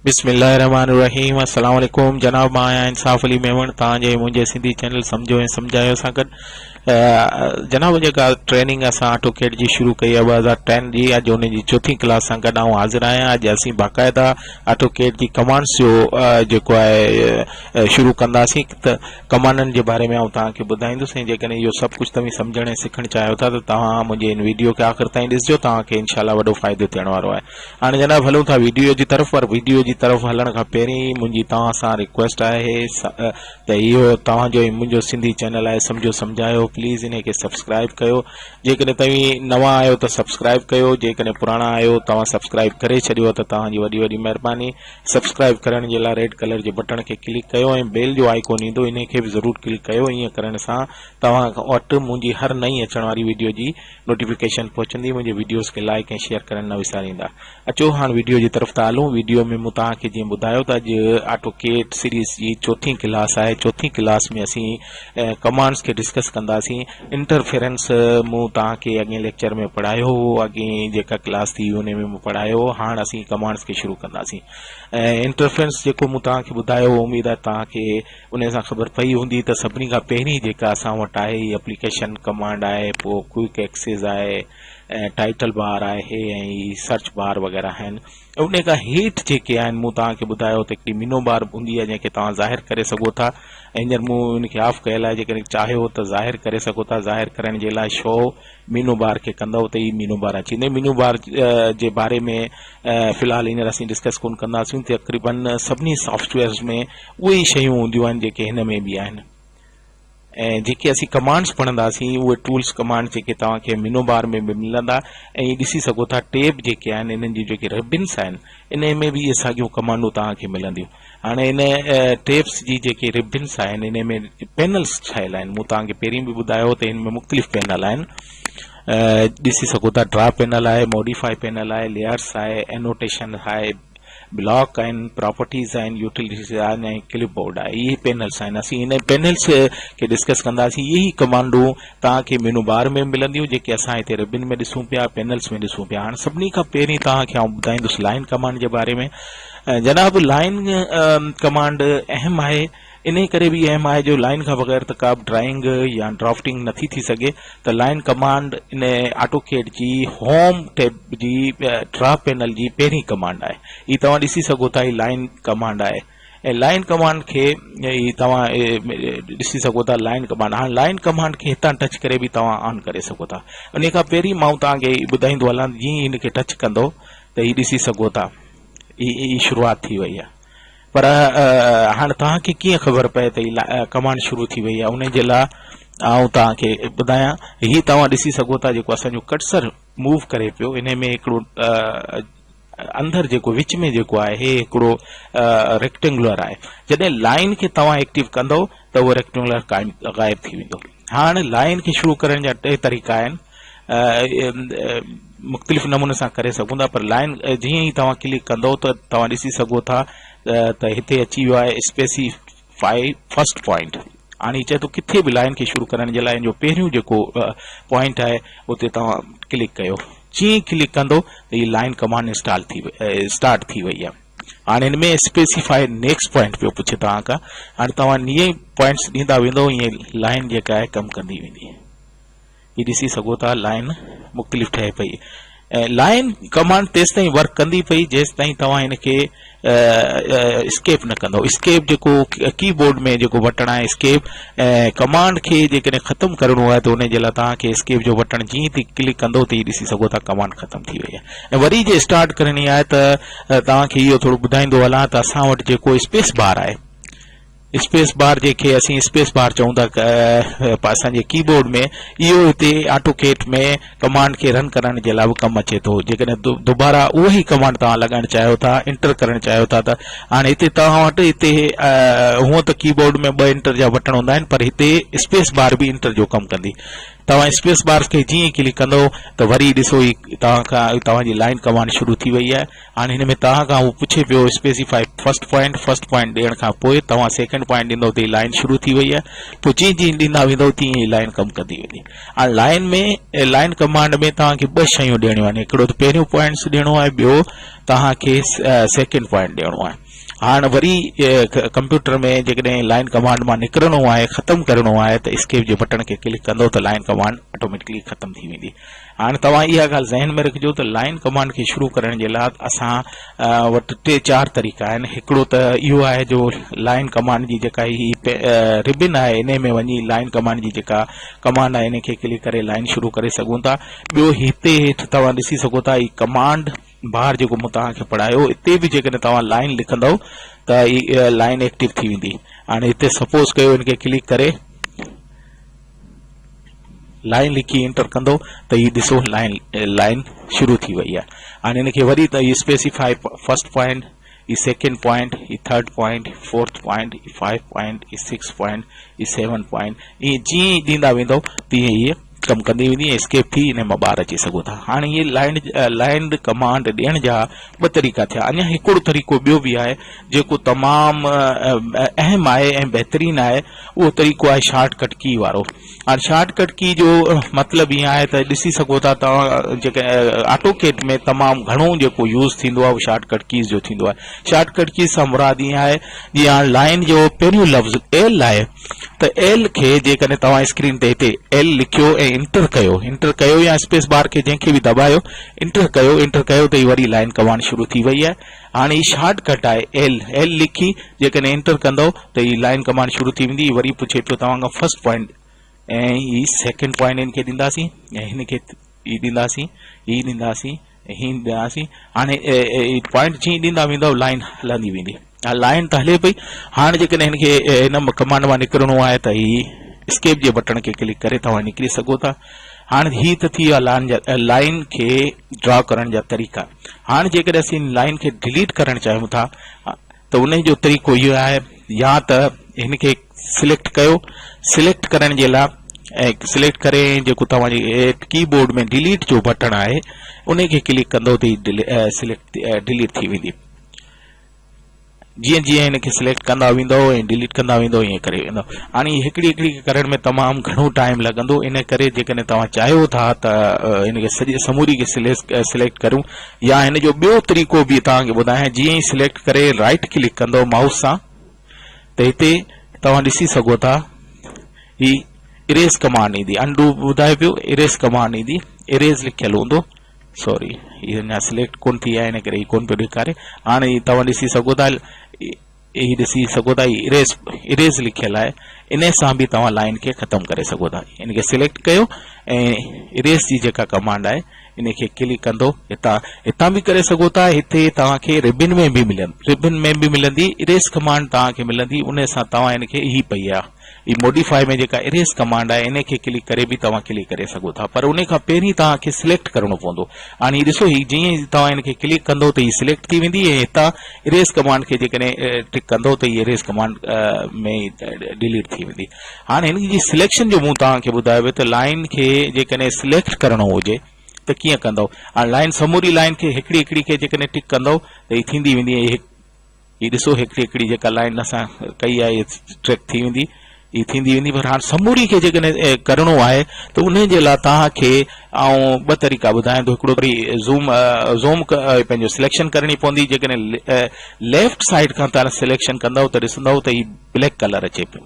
بسم الله الرحمن الرحيم السلام عليڪم جناب مان آهيان انصاف علي ميمڻ توهان جي منهنجي سنڌي چينل سمجهو ۽ سمجهايو سان گڏ جناب جيڪا ٽريننگ اسان آٽو ڪيڊ جي شروع ڪئي آهي 2010 جي اڄ ان جي چوٿين ڪلاس سان گڏ آئون حاضر آهيان اڄ اسين باقاعده آٽو ڪيڊ جي ڪمانڊس جو جيڪو آهي شروع ڪنداسين ته ڪمانڊن جي باري ۾ آئون توهان کي ٻڌائيندس ۽ جيڪڏهن اهو سڀ ڪجهه توهين سمجهڻ ۽ سکڻ چاهيو ٿا ته توهان منهنجي هن ويڊيو کي آخر تائين ڏسجو توهان کي انشاء الله وڏو فائدو ٿيڻ وارو آهي. هاڻي جناب هلون ٿا ويڊيو جي طرف پر ويڊيو جي طرف هلڻ کان پهرين منهنجي توهان سان ريڪويسٽ آهي ته اهو توهان جو ۽ منهنجو سنڌي چينل آهي سمجهو سمجهايو پليز انهي کي سبسڪرائب ڪيو جيڪڏهن توهين نوان آهيو ته سبسڪرائب ڪيو جيڪڏهن پراڻا آهيو توهان سبسڪرائب ڪري ڇڏيو ته توهان جي وڏي وڏي مهرباني سبسڪرائب ڪرڻ جي لاء ريڊ ڪلر جي بٽڻ کي ڪلڪ ڪيو ۽ بيل جو آئيڪون ايندو انهي کي به ضرور ڪلڪ ڪيو ائين ڪرڻ سان توهان وٽ منهنجي هر نئين اچڻ واري ويڊيو جي نوٽيفڪيشن پهچندي منهنجي ويڊيوز کي لائيڪ ۽ شيئر ڪرڻ نه وساريندا اچو هاڻ ويڊيو جي طرف ٿا هلون ويڊيو ۾ مون توهان کي جيئن ٻڌايو ته اڄ آٽو ڪيڊ سيريز جي چوٿين ڪلاس آهي چوٿين ڪلاس ۾ اسين ڪمانڊز کي ڊسڪس ڪنداسين انٽرفيرنس مون توهان کي اڳئين ليڪچر ۾ پڙهايو هو اڳئين جيڪا ڪلاس ٿي هئي انهي ۾ مون پڙهايو هو هاڻ اسين ڪمانڊس کي شروع ڪنداسين ۽ انٽرفيرنس جيڪو مون توهان کي ٻڌايو هو اميد آهي توهان کي انهي سان خبر پئي هوندي ته سڀني کان پهرين جيڪا اسان وٽ آهي هي اپليڪيشن ڪمانڊ آهي پوء ڪوئڪ ايڪسيس آهي ۽ ٽائيٽل بار آهي ۽ هي سرچ بار وغيره آهن انهي کان هيٺ جيڪي آهن مون توهان کي ٻڌايو ته هڪڙي مينو بار هوندي آهي جنهن کي توهان ظاهر ڪري سگهو ٿا ۽ هينئر مون ان کي آف ڪيل آهي جيڪڏهن چاهيو ته ظاهر ڪري سگهو ٿا ظاهر ڪرڻ جي لاء شو مينو بار کي ڪندؤ ته هي مينو بار اچي ويندو مينو بار جي باري ۾ في الحال هينئر اسين ڊسڪس ڪون ڪنداسين تقريبن سڀني سافٽويئرز ۾ اهي ئي شيون هونديون آهن جيڪي هن ۾ به آهن ۽ جيڪي اسين ڪمانڊس پڙهنداسين اهي ٽولس ڪمانڊ جيڪي توهان کي مينو بار ۾ به ملندا ۽ هي ڏسي سگهو ٿا ٽيب جيڪي آهن انهن جون جيڪي ربنس آهن انهي ۾ به اهي ساڳيون ڪمانڊون توهان کي ملنديون هاڻي ان ٽيبس جي جيڪي ربنس آهن انهي ۾ پينلس ٺاهيل آهن مون توهان کي پهرين به ٻڌايو ته ان ۾ مختلف پينل آهن ڏسي سگهو ٿا ڊرا پينل آهي موڊيفائي پينل آهي ليئرس آهي انوٽيشن آهي بلاڪ آهن، پراپرٽيز آهن، يوٽيلٽيز آهن ۽ ڪلپ بورڊ آهي. اهي پينلز آهن. اسين انهن پينلز کي ڊسڪس ڪنداسين. اهي ئي ڪمانڊون توهان کي مينو بار ۾ به ملنديون جيڪي اسان هتي ربن ۾ ڏسون پيا، پينلز ۾ ڏسون پيا. هاڻ سڀني کان پهرين توهان کي آئون ٻڌائيندس لائين ڪمانڊ جي باري ۾. جناب لائين ڪمانڊ اهم آهي. انهيء ڪري به اهم آهي جو لائين کان بغير ته ڪا به ڊرائنگ يا ڊرافٽنگ نٿي ٿي سگهي ته لائين ڪمانڊ ان آٽو ڪيڊ جي هوم ٽيب جي ڊرا پينل جي پهرين ڪمانڊ آهي. هي توهان ڏسي سگهو ٿا هي لائين ڪمانڊ آهي ۽ لائين ڪمانڊ کي هي توهان ڏسي سگهو ٿا لائين ڪمانڊ هاڻ لائين ڪمانڊ کي هتان ٽچ ڪري به توهان آن ڪري سگهو ٿا. انهيء کان پهرين مان توهان کي ٻڌائيندو هلان جيئن ئي هن کي ٽچ ڪندو ته هي ڏسي سگهو ٿا هي شروعات ٿي وئي آهي. پر هاڻ توهان کي ڪيئن خبر پئي ته هي ڪمانڊ شروع ٿي وئي آهي ان جي لاء آئون توهان کي ٻڌايان هي توهان ڏسي سگهو ٿا جيڪو اسان جو ڪرسر موو ڪري پيو ان ۾ هڪڙو اندر جيڪو وچ ۾ جيڪو آهي هي هڪڙو ريڪٽينگولر آهي جڏهن لائن کي توهان ايڪٽيو ڪندو ته اهو ريڪٽينگولر قائم غائب ٿي ويندو هاڻ لائن کي شروع ڪرڻ جا ٽي طريقا آهن مختلف نموني سان ڪري سگهون ٿا پر لائن جيئن ئي توهان ڪلڪ ڪندو ته توهان ڏسي سگهو ٿا ته هتي اچي ويو آهي اسپيسيفائي فرسٽ پوائنٽ هاڻي چئي ٿو ڪٿي به لائن کي شروع ڪرڻ جي لاء ان جو پهريون جيڪو پوائنٽ آهي اتي توهان ڪلڪ ڪيو جيئن ئي ڪلڪ ڪندو ته هي لائن ڪمانڊ انسٽال ٿي اسٽارٽ ٿي وئي آهي هاڻي هن ۾ اسپيسيفائي نيڪسٽ پوائنٽ پيو پڇي توهان کان هاڻي توهان ائين ئي پوائنٽس ڏيندا ويندو ائين لائن جيڪا آهي ڪم ڪندي ويندي هي ڏسي سگهو ٿا لائن مختلف ٺهي پئي ۽ لائن ڪمانڊ تيستائين ورڪ ڪندي پئي جيستائين توهان هن کي اسڪيپ نه ڪندو اسڪيپ جيڪو ڪي بورڊ ۾ جيڪو بٽڻ آهي اسڪيپ ۽ ڪمانڊ کي جيڪڏهن ختم ڪرڻو آهي ته ان جي لاء توهان کي اسڪيپ جو بٽڻ جيئن ئي ڪلڪ ڪندو ته هي ڏسي سگهو ٿا ڪمانڊ ختم ٿي وئي آهي ۽ وري جي اسٽارٽ ڪرڻي آهي ته توهان کي اهو ٿورو ٻڌائيندو هلان ته اسان وٽ جيڪو اسپيس بار آهي اسپيس بار جنهن کي اسين اسپيس بار چئون ٿا اسان جي ڪي بورڊ ۾ اهو هتي آٽو ڪيٽ ۾ ڪمانڊ کي رن ڪرڻ جي لاء به ڪم اچي ٿو جيڪڏهن دوباره اهو ئي ڪمانڊ توهان لڳائڻ چاهيو ٿا انٽر ڪرڻ چاهيو ٿا ته هاڻي هتي توهان وٽ هتي هونء ته ڪي بورڊ ۾ ٻه انٽر جا بٽڻ هوندا آهن پر هتي اسپيس بار به انٽر جو ڪم ڪندي. توهان اسپيس بار کي جيئن ئي ڪلڪ ڪندو ته وري ڏسو هي توهان کان توهان جي لائن ڪمانڊ شروع ٿي وئي آهي. هاڻي هن ۾ توهان کان هو پڇي پيو specify first point, first point ڏيڻ کان پوء توهان سيڪنڊ پوائنٽ ڏيندو ته هي لائن شروع ٿي وئي آهي. پوء جيئن جيئن ڏيندا ويندو تيئن هي لائن ڪم ڪندي ويندي. هاڻي لائن ۾ لائن ڪمانڊ ۾ توهان کي ٻه شيون ڏيڻيون آهن هڪڙو ته پهريون پوائنٽس ڏيڻو آهي ٻيو توهان کي سيڪنڊ پوائنٽ ڏيڻو آهي. هاڻ وري ڪمپيوٽر ۾ جيڪڏهن لائن ڪمانڊ مان نڪرڻو آهي ختم ڪرڻو آهي ته اسڪيپ جي بٽڻ کي ڪلڪ ڪندو ته لائن ڪمانڊ آٽوميٽڪلي ختم ٿي ويندي. هاڻ توهان اها ڳالهه ذهن ۾ رکجو ته لائن ڪمانڊ کي شروع ڪرڻ جي لاء اسان وٽ ٽي چار طريقا آهن هڪڙو ته اهو آهي جو لائن ڪمانڊ جي جيڪا هي ربن آهي انهي ۾ وڃي لائن ڪمانڊ جي جيڪا ڪمانڊ آهي انهي کي ڪلڪ ڪري لائن شروع ڪري سگهون ٿا ٻيو هتي هيٺ توهان ڏسي سگهو ٿا هي ڪمانڊ بار جيڪو مون توهان کي پڙهايو اتي به جيڪڏهن توهان لائن لکندؤ ته هي لائن ايڪٽو ٿي ويندي هاڻي هتي سپوز ڪيو ان کي ڪلڪ ڪري لائن لکي انٽر ڪندو ته هي ڏسو لائن لائن شروع ٿي وئي آهي هاڻي هن کي وري ته هي اسپيسيفائي فرسٽ پوائنٽ هي سيڪنڊ پوائنٽ هي ٿرڊ پوائنٽ هي فورٿ پوائنٽ هي فائيو پوائنٽ هي سڪس پوائنٽ هي سيون پوائنٽ ائين جيئن ئي ڏيندا ويندو تيئن هي ڪم ڪندي ويندي ۽ اسڪيپ ٿي ان مان ٻاهر اچي سگهو ٿا هاڻي هي لائن لائن ڪمانڊ ڏيڻ جا ٻه طريقا ٿيا اڃا هڪڙو طريقو ٻيو به آهي جيڪو تمام اهم آهي ۽ بهترين آهي اهو طريقو آهي شارٽ ڪٽ ڪي وارو هاڻي شارٽ ڪٽ ڪي جو مطلب ائين آهي ته ڏسي سگهو ٿا توهان جيڪي آٽو ڪيٽ ۾ تمام گهڻو جيڪو يوز ٿيندو آهي اهو شارٽ ڪٽ ڪيز جو ٿيندو آهي شارٽ ڪٽ ڪيز سان مراد ائين آهي جيئن هاڻي لائن جو پهريون لفظ ايل آهي ته ايل کي جيڪڏهن توهان اسڪرين تي هتي ايل لکيو ۽ انٽر ڪيو انٽر ڪيو يا اسپيس بار کي جنهن کي به دٻايو انٽر ڪيو انٽر ڪيو ته هي وري لائن ڪمانڊ شروع ٿي وئي آهي هاڻي هي شارٽ ڪٽ آهي ايل ايل لکي جيڪڏهن انٽر ڪندو ته هي لائن ڪمانڊ شروع ٿي ويندي وري پڇي پيو توهان کان فرسٽ پوائنٽ ۽ هي سيڪنڊ پوائنٽ هن کي ڏينداسين ۽ هن کي هي ڏينداسين هي ڏينداسين ۽ هي ڏينداسين هاڻي پوائنٽ جيئن ڏيندا ويندو لائن هلندي ويندي لائن ته هلي پئي هاڻي جيڪڏهن هن کي هن ڪمانڊ مان نڪرڻو آهي ته هي اسڪيپ جي بٽڻ کي ڪلڪ ڪري توهان نڪري سگهو ٿا هاڻي هي ته ٿي ويا لائن جا لائن کي ڊرا ڪرڻ جا طريقا هاڻي جيڪڏهن اسين لائن کي ڊليٽ ڪرڻ چاهيون ٿا ته ان جو طريقو اهو آهي يا ته هن کي سليڪٽ ڪيو سليڪٽ ڪرڻ جي لاء ۽ سليڪٽ ڪري جيڪو توهان جي ڪي بورڊ ۾ ڊليٽ جو بٽڻ آهي ان کي ڪلڪ ڪندو ته سليڪٽ ڊليٽ ٿي ويندي جيئن جيئن هن کي سليڪٽ ڪندا ويندؤ ۽ ڊليٽ ڪندا ويندؤ ائين ڪري ويندؤ هاڻي هڪڙي هڪڙي کي ڪرڻ ۾ تمام گهڻو ٽائيم لڳندو ان ڪري جيڪڏهن توهان چاهيو ٿا ته هن کي سڄي سموري کي سليڪٽ ڪريون يا هن جو ٻيو طريقو به توهان کي ٻڌايان جيئن ئي سليڪٽ ڪري رائٽ ڪلڪ ڪندؤ مائوس سان ته هتي توهان ڏسي سگهو ٿا هي اريز ڪمانڊ ايندي انڊو ٻڌائي پيو اريز ڪمانڊ ايندي اريز لکيل هوندو سوري هي اڃا سليڪٽ ڪون ٿي آهي ان ڪري هي ڪون پيو ڏيکاري هاڻي هي توهان ڏسي سگهو ٿا هي ڏسي سگهو ٿا هي اريز اريز لکيل آهي ان سان به توهان لائن کي ختم ڪري سگهو ٿا ان کي سليڪٽ ڪيو ۽ اريز جي جيڪا ڪمانڊ آهي ان کي ڪلڪ ڪندو هتان هتان به ڪري سگهو ٿا هتي توهان کي ربن ۾ به ملن ربن ۾ به ملندي اريز ڪمانڊ توهان کي ملندي ان سان توهان ان کي هي پئي آهي هي موڊيفائي ۾ جيڪا اريز ڪمانڊ آهي انهي کي ڪلڪ ڪري به توهان ڪلڪ ڪري سگهو ٿا پر انهي کان پهرين توهان کي سليڪٽ ڪرڻو پوندو هاڻي هي ڏسو هي جيئن ئي توهان ان کي ڪلڪ ڪندو ته هي سليڪٽ ٿي ويندي ۽ هتان اريز ڪمانڊ کي جيڪڏهن ٽڪ ڪندو ته هي اريز ڪمانڊ ۾ ڊيليٽ ٿي ويندي هاڻي هن جي سليڪشن جو مون توهان کي ٻڌايو ته لائن کي جيڪڏهن سليڪٽ ڪرڻو هجي ته ڪيئن ڪندو هاڻي لائن سموري لائن کي هڪڙي هڪڙي کي جيڪڏهن ٽڪ ڪندو ته هي ٿيندي ويندي ۽ هي ڏسو هڪڙي هڪڙي جيڪا لائن اسان ڪئي آهي هي ٽريڪ ٿي ويندي هي ٿيندي ويندي پر هاڻ سموري کي جيڪڏهن ڪرڻو آهي ته انهي جي لاء توهان کي آئون ٻه طريقا ٻڌايان ٿو هڪڙو وري زوم زوم پنهنجو سليڪشن ڪرڻي پوندي جيڪڏهن ليفٽ سائيڊ کان توهان سليڪشن ڪندؤ ته ڏسندؤ ته هي بليڪ ڪلر اچي پيو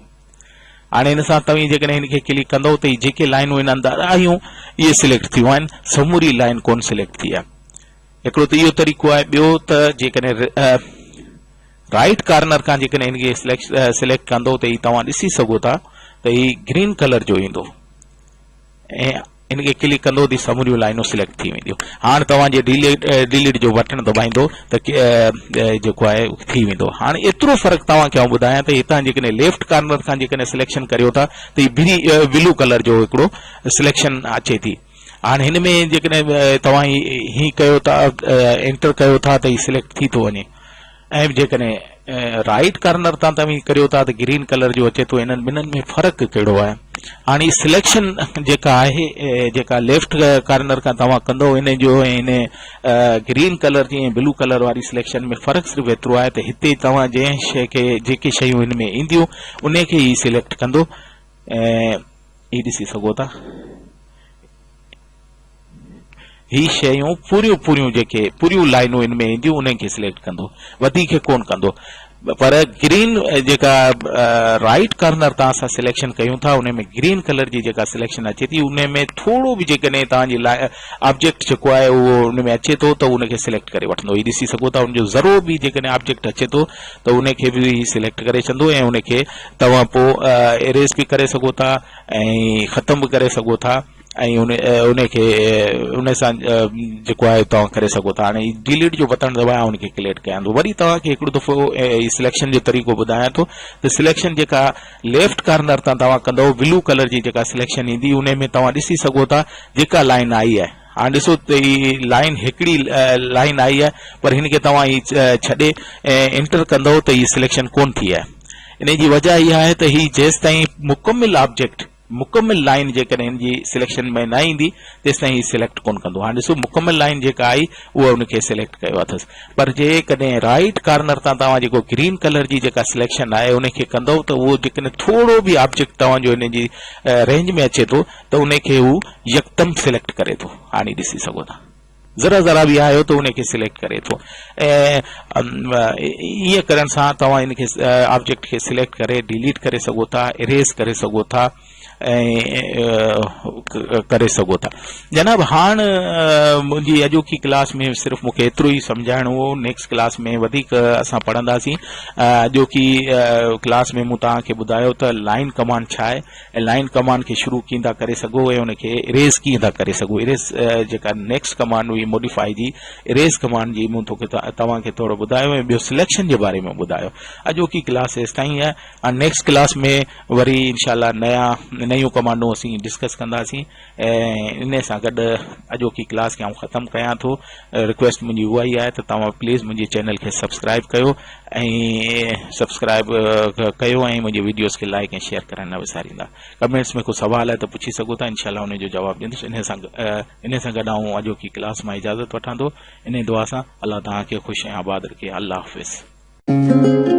هاڻي هن سان توهين جيڪڏهن هن کي ڪلڪ ڪندؤ ته هي جيڪي لائنون هن اندر آيون اهي سليڪٽ ٿيون آهن سموري لائن ڪون سليڪٽ ٿي آهي هڪڙو ته اهو طريقو آهي ٻيو ته جيڪڏهن رائيٽ ڪارنر کان جيڪڏهن هن کي سليڪٽ ڪندو ته هي توهان ڏسي سگهو ٿا ته هي گرين ڪلر جو ايندو ۽ هن کي ڪلڪ ڪندو ته سموريون لائنون سليڪٽ ٿي وينديون هاڻ توهان جي ڊيليٽ ڊيليٽ جو بٽڻ دٻائيندو ته جيڪو آهي ٿي ويندو هاڻ ايترو فرق توهان کي آئون ٻڌايان ته هتان جيڪڏهن ليفٽ ڪارنر کان جيڪڏهن سليڪشن ڪريو ٿا ته هي بلو ڪلر جو هڪڙو سليڪشن اچي ٿي هاڻ هن ۾ جيڪڏهن توهان هي ڪيو ٿا انٽر ڪيو ٿا ته هي سليڪٽ ٿي ٿو وڃي. ۽ جيڪڏهن رائيٽ ڪارنر تان توهين ڪريو ٿا ته گرين ڪلر جو اچي ٿو انهن ٻنهن ۾ فرق ڪهڙو آهي هاڻي سليڪشن جيڪا آهي جيڪا ليفٽ ڪارنر کان توهان ڪندو ان جو ۽ ان گرين ڪلر جي ۽ بلو ڪلر واري سليڪشن ۾ فرق صرف ايترو آهي ته هتي توهان جنهن شيء کي جيڪي شيون ان ۾ اينديون ان کي ئي سليڪٽ ڪندو ۽ هي ڏسي سگهو ٿا هي شيون پوريون پوريون جيڪي پوريون لائنون ان ۾ اينديون انهن کي سليڪٽ ڪندو وڌيڪ ڪون ڪندو پر گرين جيڪا رائيٽ ڪارنر تان اسان سليڪشن ڪيون ٿا ان ۾ گرين ڪلر جي جيڪا سليڪشن اچي ٿي ان ۾ ٿورو به جيڪڏهن توهان جي آبجيڪٽ جيڪو آهي اهو ان ۾ اچي ٿو ته ان کي سليڪٽ ڪري وٺندو هي ڏسي سگهو ٿا ان جو ذرو به جيڪڏهن آبجيڪٽ اچي ٿو ته ان کي به هي سليڪٽ ڪري ڇڏندو ۽ ان کي توهان پوء اريز به ڪري سگهو ٿا ۽ ختم به ڪري سگهو ٿا ۽ ان ان کي ان سان جيڪو آهي توهان ڪري سگهو ٿا هاڻي ڊيليٽ جو بٽڻ دٻايان ان کي ڪليٽ ڪيان ٿو وري توهان کي هڪڙو دفعو سليڪشن جو طريقو ٻڌايان ٿو ته سليڪشن جيڪا ليفٽ ڪارنر تان توهان ڪندو بلو ڪلر جي جيڪا سليڪشن ايندي ان ۾ توهان ڏسي سگهو ٿا جيڪا لائن آئي آهي هاڻي ڏسو ته هي لائن هڪڙي لائن آئي آهي پر هن کي توهان هي ڇڏي انٽر ڪندو ته هي سليڪشن ڪون ٿي آهي ان جي وجه اها آهي ته هي جيستائين مڪمل آبجيڪٽ مڪمل لائين جيڪڏهن هن جي سليڪشن ۾ نه ايندي تيستائين هي سليڪٽ ڪونه ڪندو. هاڻ ڏسو مڪمل لائين جيڪا آئي اها ان کي سليڪٽ ڪيو اٿس. پر جيڪڏهن رائيٽ ڪارنر تان توهان جيڪو گرين ڪلر جي جيڪا سليڪشن آهي ان کي ڪندو ته اهو جيڪڏهن ٿورو به آبجيڪٽ توهان جو ان جي رينج ۾ اچي ٿو ته ان کي هو يڪدم سليڪٽ ڪري ٿو. هاڻي ڏسي سگهو ٿا. ذرا ذرا به آيو ته ان کي سليڪٽ ڪري ٿو ۽ ائين ڪرڻ سان توهان ان کي آبجيڪٽ کي سليڪٽ ڪري ڊيليٽ ڪري سگهو ٿا اريز ڪري سگهو ٿا ۽ ڪري سگهو ٿا جناب هاڻ منهنجي اڄوڪي ڪلاس ۾ صرف مونکي ايترو ئي سمجهائڻو هو نيڪسٽ ڪلاس ۾ وڌيڪ اسان پڙهنداسين اڄوڪي ڪلاس ۾ مون توهان کي ٻڌايو ته لائن ڪمانڊ ڇا آهي ۽ لائن ڪمانڊ کي شروع ڪيئن ٿا ڪري سگهو ۽ ان کي اريز ڪيئن ٿا ڪري سگهو اريز جيڪا نيڪسٽ ڪمانڊ هئي موڊيفائي جي اريز ڪمانڊ جي مون توکي توهان کي ٿورو ٻڌايو ۽ ٻيو سليڪشن جي باري ۾ ٻڌايو اڄوڪي ڪلاس ايستائين آهي ۽ نيڪسٽ ڪلاس ۾ وري انشاء الله نيا نيون ڪمانڊون اسين ڊسڪس ڪنداسين ۽ ان سان گڏ اڄوڪي ڪلاس کي آئون ختم ڪيان ٿو رڪويسٽ منهنجي اها ئي آهي ته توهان پليز منهنجي چينل کي سبسڪرائب ڪيو ۽ سبسڪرائب ڪيو ۽ منهنجي ويڊيوز کي لائڪ ۽ شيئر ڪرڻ نه وساريندا ڪمينٽس ۾ ڪو سوال آهي ته پڇي سگهو ٿا انشاء الله ان جو جواب ڏيندس ان سان ان سان گڏ آئون اڄوڪي ڪلاس مان اجازت وٺان ٿو ان دعا سان الله توهان کي خوش ۽ آباد رکي الله حافظ.